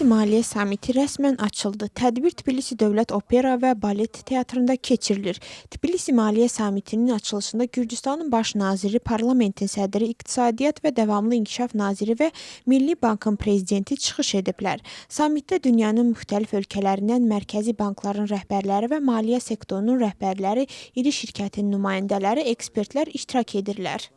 Maliyyə Samiti rəsmən açıldı. Tədbir Tbilisi Dövlət Opera və Balet Teatrında keçirilir. Tbilisi Maliyyə Samitinin açılışında Gürcüstanın baş naziri, parlamentin sədri, İqtisadiyyat və Davamlı İnkişaf naziri və Milli Bankın prezidenti çıxış ediblər. Samitdə dünyanın müxtəlif ölkələrindən mərkəzi bankların rəhbərləri və maliyyə sektorunun rəhbərləri, iri şirkətin nümayəndələri, ekspertlər iştirak edirlər.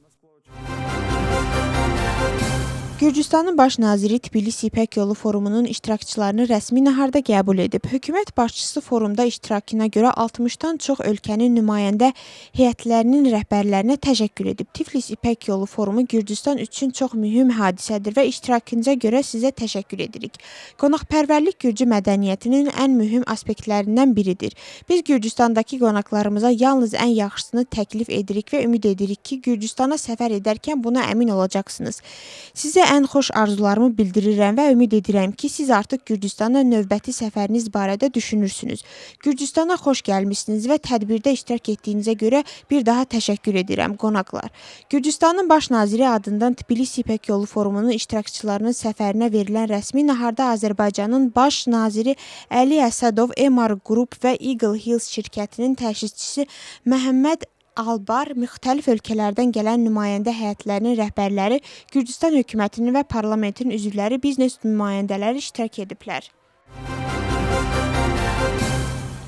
Gürcüstanın baş naziri Tbilisi İpək Yolu Forumunun iştirakçılarını rəsmi naharda qəbul edib. Hökumət başçısı forumda iştirakına görə 60-dan çox ölkənin nümayəndə heyətlərinin rəhbərlərinə təşəkkür edib. Tiflis İpək Yolu Forumu Gürcüstan üçün çox mühüm hadisədir və iştirakınıza görə sizə təşəkkür edirik. Qonaqpərvərlik Gürcü mədəniyyətinin ən mühüm aspektlərindən biridir. Biz Gürcüstandakı qonaqlarımıza yalnız ən yaxşısını təklif edirik və ümid edirik ki, Gürcüstana səfər edərkən buna əmin olacaqsınız. Sizə ən xoş arzularımı bildirirəm və ümid edirəm ki, siz artıq Gürcüstana növbəti səfəriniz barədə düşünürsünüz. Gürcüstana xoş gəlmisiniz və tədbirdə iştirak etdiyinizə görə bir daha təşəkkür edirəm, qonaqlar. Gürcüstanın baş naziri adından Tbilisi İpək Yolu Forumunun iştirakçılarının səfərinə verilən rəsmi naharda Azərbaycanın baş naziri Əli Əsədov, Emaar Group və Eagle Hills şirkətinin təsisçisi Məhəmməd Albar, müxtəlif ölkələrdən gələn nümayəndə heyətlərinin rəhbərləri, Gürcüstan hökumətinin və parlamentin üzvləri, biznes nümayəndələri iştirak ediblər.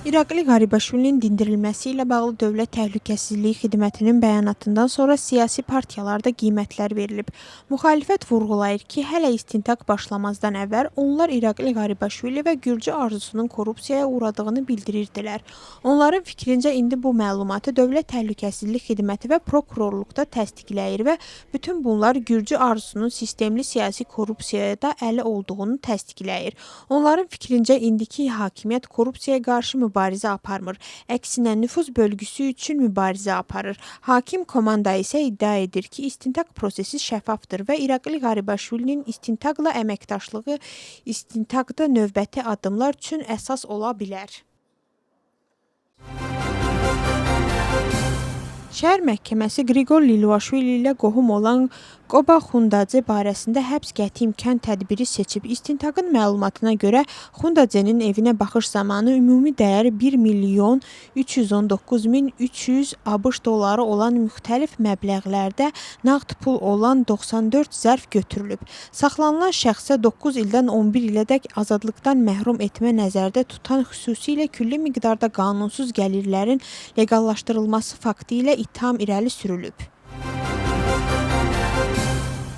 İrakli Qaribaşvilinin dindirilməsi ilə bağlı Dövlət Təhlükəsizliyi Xidmətinin bəyanatından sonra siyasi partiyalarda qiymətlər verilib. Müxalifət vurğulayır ki, hələ istintaq başlamazdan əvvəl onlar İrakli Qaribaşvili və Gürcü arzusunun korrupsiyaya uğradığını bildirirdilər. Onların fikrincə indi bu məlumatı Dövlət Təhlükəsizlik Xidməti və prokurorluqda təsdiqləyir və bütün bunlar Gürcü arzusunun sistemli siyasi korrupsiyada əli olduğunu təsdiqləyir. Onların fikrincə indiki hakimiyyət korrupsiyaya qarşı mübarizə aparmır. Əksinə nüfuz bölgüsü üçün mübarizə aparır. Hakim komanda isə iddia edir ki, istintaq prosesi şəffafdır və İrakli Qaribaşvilinin istintaqla əməkdaşlığı istintaqda növbəti addımlar üçün əsas ola bilər. Şəhər məhkəməsi Qriqor Liluaşvili ilə qohum olan Qoba Xundadze barəsində həbs qəti imkan tədbiri seçib. İstintaqın məlumatına görə Xundadzenin evinə baxış zamanı ümumi dəyəri 1 milyon 319 min 300 ABŞ dolları olan müxtəlif məbləğlərdə nağd pul olan 94 zərf götürülüb. Saxlanılan şəxsə 9 ildən 11 ilədək azadlıqdan məhrum etmə nəzərdə tutan xüsusilə külli miqdarda qanunsuz gəlirlərin leqallaşdırılması faktı ilə ittiham irəli sürülüb.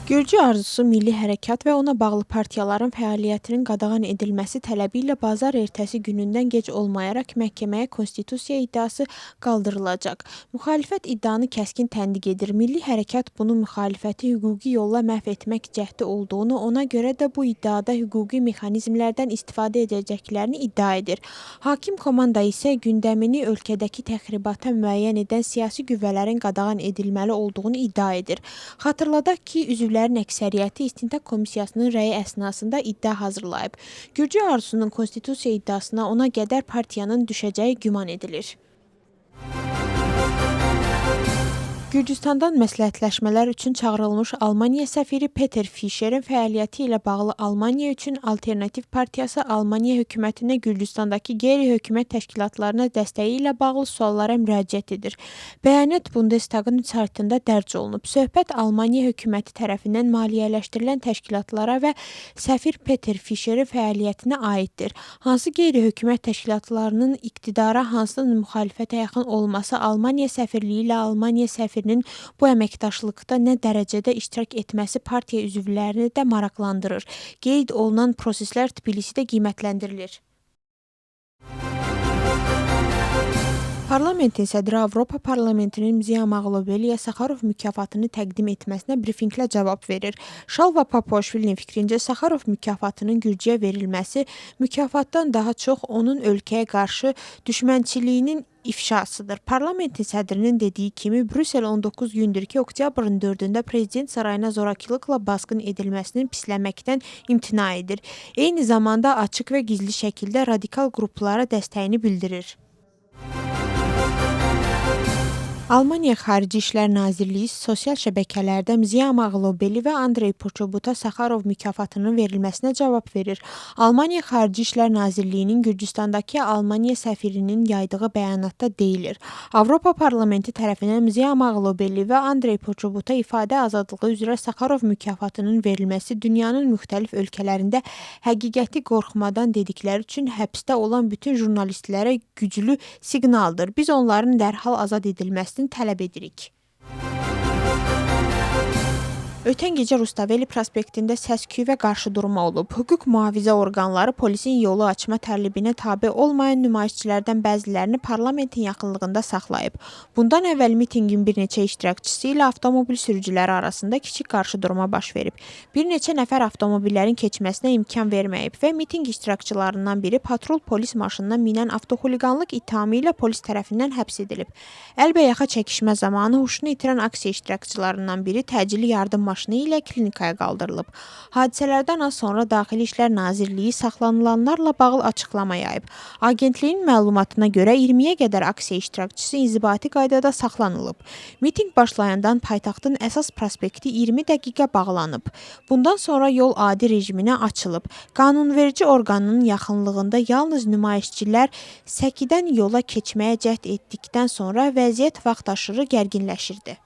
Gürcü arzusu milli hərəkat və ona bağlı partiyaların fəaliyyətinin qadağan edilməsi tələbi ilə bazar ertəsi günündən gec olmayaraq məhkəməyə konstitusiya iddiası qaldırılacaq. Müxalifət iddianı kəskin tənqid edir. Milli hərəkat bunu müxalifəti hüquqi yolla məhv etmək cəhdi olduğunu, ona görə də bu iddiada hüquqi mexanizmlərdən istifadə edəcəklərini iddia edir. Hakim komanda isə gündəmini ölkədəki təxribata müəyyən edən siyasi qüvvələrin qadağan edilməli olduğunu iddia edir. Xatırladaq ki, üzvlərin əksəriyyəti istintaq komissiyasının rəyi əsnasında iddia hazırlayıb. Gürcü arzusunun konstitusiya iddiasına ona qədər partiyanın düşəcəyi güman edilir. Gürcüstandan məsləhətləşmələr üçün çağırılmış Almaniya səfiri Peter Fisherin fəaliyyəti ilə bağlı Almaniya üçün Alternativ Partiyası Almaniya hökumətinə Gürcüstandakı qeyri-hökumət təşkilatlarına dəstəyi ilə bağlı suallara müraciət edir. Bəyanat Bundestagın saytında dərc olunub. Söhbət Almaniya hökuməti tərəfindən maliyyələşdirilən təşkilatlara və səfir Peter Fisherin fəaliyyətinə aiddir. Hansı qeyri-hökumət təşkilatlarının iqtidara, hansının müxalifətə yaxın olması Almaniya səfirliyi ilə Almaniya səfirinin bu əməkdaşlıqda nə dərəcədə iştirak etməsi partiya üzvlərini də maraqlandırır. Qeyd olunan proseslər Tbilisidə qiymətləndirilir. Parlamentin sədri Avropa Parlamentinin Mzia Maqlobeliyə Saxarov mükafatını təqdim etməsinə brifinqlə cavab verir. Şalva Papuaşvilinin fikrincə Saxarov mükafatının Gürcüyə verilməsi mükafatdan daha çox onun ölkəyə qarşı düşmənçiliyinin ifşasıdır. Parlamentin sədrinin dediyi kimi Brüssel 19 gündür ki, oktyabrın 4-də prezident sarayına zorakılıqla basqın edilməsini pisləməkdən imtina edir. Eyni zamanda açıq və gizli şəkildə radikal qruplara dəstəyini bildirir. Almaniya Xarici İşlər Nazirliyi sosial şəbəkələrdə Mzia Amaglobeli və Andrey Poçobuta Saxarov mükafatının verilməsinə cavab verir. Almaniya Xarici İşlər Nazirliyinin Gürcüstandakı Almaniya səfirinin yaydığı bəyanatda deyilir: Avropa Parlamenti tərəfindən Mzia Amaglobeli və Andrey Poçobuta ifadə azadlığı üzrə Saxarov mükafatının verilməsi dünyanın müxtəlif ölkələrində həqiqəti qorxmadan dedikləri üçün həbsdə olan bütün jurnalistlərə güclü siqnaldır. Biz onların dərhal azad edilməsini tələb edirik. Ötən gecə Rustaveli prospektində səs-küy və qarşıdurma olub. Hüquq mühafizə orqanları polisin yolu açma tələbinə tabe olmayan nümayişçilərdən bəzilərini parlamentin yaxınlığında saxlayıb. Bundan əvvəl mitinqin bir neçə iştirakçısı ilə avtomobil sürücüləri arasında kiçik qarşıdurma baş verib. Bir neçə nəfər avtomobillərin keçməsinə imkan verməyib və mitinq iştirakçılarından biri patrul polis maşınına minən avtoxuliqanlıq ittihamı ilə polis tərəfindən həbs edilib. Əlbəyaxa çəkişmə zamanı huşunu itirən aksiya iştirakçılarından biri təcili yardım maşını ilə klinikaya qaldırılıb. Hadisələrdən az sonra Daxili İşlər Nazirliyi saxlanılanlarla bağlı açıqlama yayıb. Agentliyin məlumatına görə 20-yə qədər aksiya iştirakçısı inzibati qaydada saxlanılıb. Mitinq başlayandan paytaxtın əsas prospekti 20 dəqiqə bağlanıb. Bundan sonra yol adi rejiminə açılıb. Qanunverici orqanın yaxınlığında yalnız nümayişçilər səkidən yola keçməyə cəhd etdikdən sonra vəziyyət vaxtaşırı gərginləşirdi.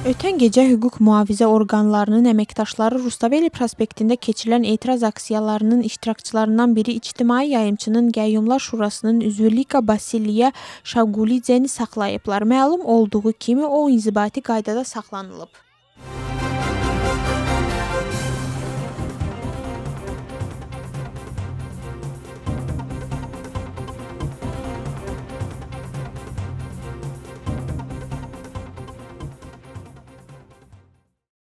Ötən gecə hüquq mühafizə orqanlarının əməkdaşları Rustaveli prospektində keçirilən etiraz aksiyalarının iştirakçılarından biri İctimai Yayımçının Qəyyumlar Şurasının üzvü Lika Basiliya Şavqulidzeni saxlayıblar. Məlum olduğu kimi o inzibati qaydada saxlanılıb.